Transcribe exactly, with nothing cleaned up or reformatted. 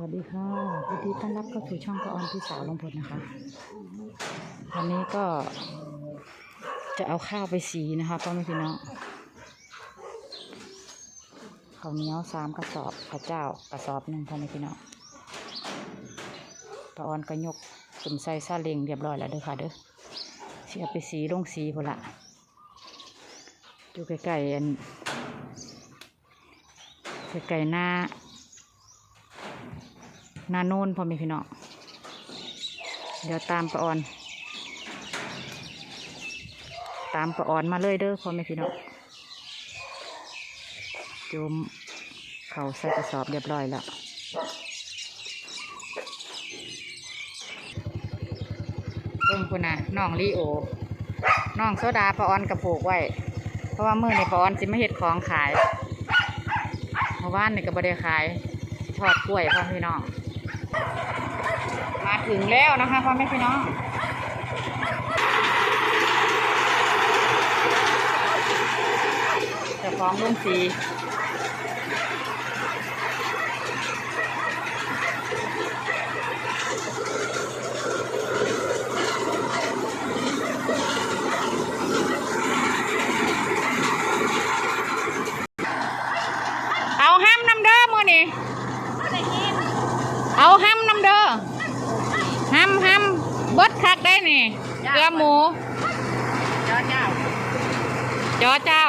สวัสดีค่ะ ยินดีต้อนรับเข้าสู่ช่องป้าออนพี่สาวลุงพลนะคะ วันนี้ก็จะเอาข้าวไปสีนะคะพ่อแม่พี่น้อง ข้าวเหนียวสามกระสอบ ข้าวเจ้ากระสอบหนึ่งพ่อแม่พี่น้อง ป้าออนก็ยกขึ้นใส่ซาเล้งเรียบร้อยแล้วเด้อค่ะเด้อ สิเอาไปสีลงสีพุ้นละ อยู่ใกล้ๆอัน ใกล้ๆนา นาโนนพ่อแม่พี่น้อง เดี๋ยวตามป้าออน ตามป้าออนมาเลยเด้อพ่อแม่พี่น้อง จุ่มเข้าใส่กระสอบเรียบร้อยแล้ว เบิ่งพุ้นนะ น้องลีโอ น้องโซดาป้าออนก็ผูกไว้ เพราะว่ามื้อนี้ป้าออนสิมาเฮ็ดของขาย เมื่อวานนี่ก็บ่ได้ขาย ทอดกล้วยพ่อแม่พี่น้อง มาถึงแล้วนะคะพ่อแม่พี่น้อง เจ้าของโรงสี เอาห้ำนำเด้อมื้อนี้ เอาห้ำนำเด้อ ห้ำห้ำเบิดคักได้นี่ เกลือหมู จอเจ้า จอเจ้า